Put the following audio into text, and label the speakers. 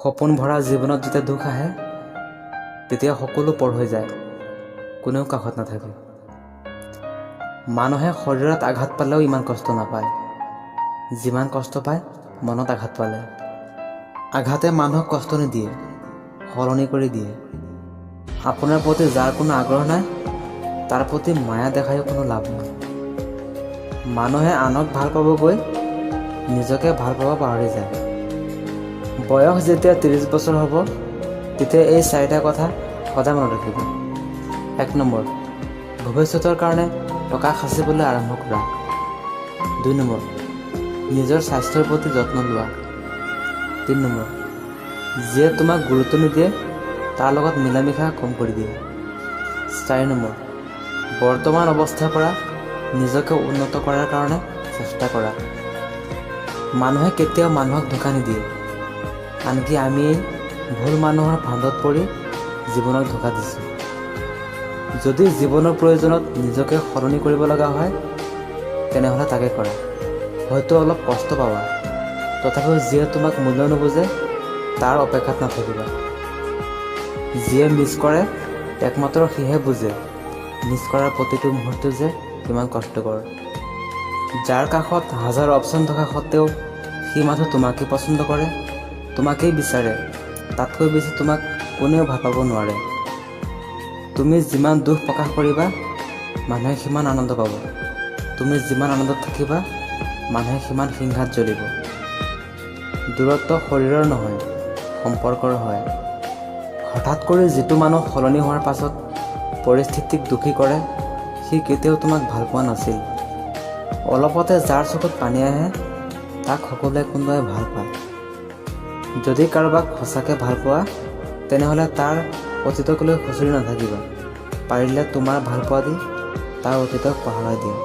Speaker 1: সপোন ভৰা জীৱনত যেতিয়া দুখ আহে, তেতিয়া সকলো পৰ হৈ যায়, কোনেও কাষত নাথাকে। মানুহে শৰীৰত আঘাত পালেও ইমান কষ্ট নাপায়, যিমান কষ্ট পায় মনত আঘাত পালে। আঘাতে মানুহক কষ্ট নিদিয়ে, সলনি কৰি দিয়ে। আপোনাৰ প্ৰতি যাৰ কোনো আগ্ৰহ নাই, তাৰ প্ৰতি মায়া দেখায়ো কোনো লাভ নাই। মানুহে আনক ভাল পাব গৈ নিজকে ভাল পাব পাহৰি যায়। বয়স যেতিয়া 30 বছৰ হ'ব, তেতিয়া এই চাৰিটা কথা সদায় মনত ৰাখিব। 1 নম্বৰ, ভৱিষ্যতৰ কাৰণে টকা সাঁচিবলৈ আৰম্ভ কৰা। 2 নম্বৰ, নিজৰ স্বাস্থ্যৰ প্ৰতি যত্ন লোৱা। 3 নম্বৰ, যিয়ে তোমাক গুৰুত্ব নিদিয়ে, তাৰ লগত মিলা মিছা কম কৰি দিয়ে। 4 নম্বৰ, বৰ্তমান অৱস্থাৰ পৰা নিজকে উন্নত কৰাৰ কাৰণে চেষ্টা কৰা। মানুহে কেতিয়াও মানুহক ধোকা নিদিয়ে, আনকি আমি ভুল মানুহৰ ফান্দত পৰি জীৱনক ধোকা দিছোঁ। যদি জীৱনৰ প্ৰয়োজনত নিজকে সলনি কৰিব লগা হয়, তেনেহ'লে তাকে কৰা। হয়তো অলপ কষ্ট পাবা, তথাপিও যিয়ে তোমাক মূল্য নুবুজে, তাৰ অপেক্ষাত নাথাকিবা। যিয়ে মিছ কৰে, একমাত্ৰ সিহে বুজে মিছ কৰাৰ প্ৰতিটো মুহূৰ্ত যে কিমান কষ্টকৰ। যাৰ কাষত হাজাৰ অপশ্যন থকা সত্ত্বেও সি মাথো তোমাকেই পচন্দ কৰে, তোমাকেই বিচাৰে, তাতকৈ বেছি তোমাক কোনেও ভাল পাব নোৱাৰে। তুমি যিমান দুখ প্ৰকাশ কৰিবা, মানুহে সিমান আনন্দ পাব। তুমি যিমান আনন্দত থাকিবা, মানুহে সিমান হিংসাত জ্বলিব। দূৰত্ব শৰীৰৰ নহয়, সম্পৰ্কৰ হয়। হঠাৎ কৰি যিটো মানুহ সলনি হোৱাৰ পাছত পৰিস্থিতিক দোষী কৰে, সি কেতিয়াও তোমাক ভাল পোৱা নাছিল। অলপতে যাৰ চকুত পানী আহে, তাক সকলোৱে কোনোবাই ভাল পায়। যদি কাৰোবাক সঁচাকৈ ভাল পোৱা, তেনেহ'লে তাৰ অতীতক লৈ খুচৰি নাথাকিবা। পাৰিলে তোমাৰ ভালপোৱা দি তাৰ অতীতক পাহৰাই দিয়া।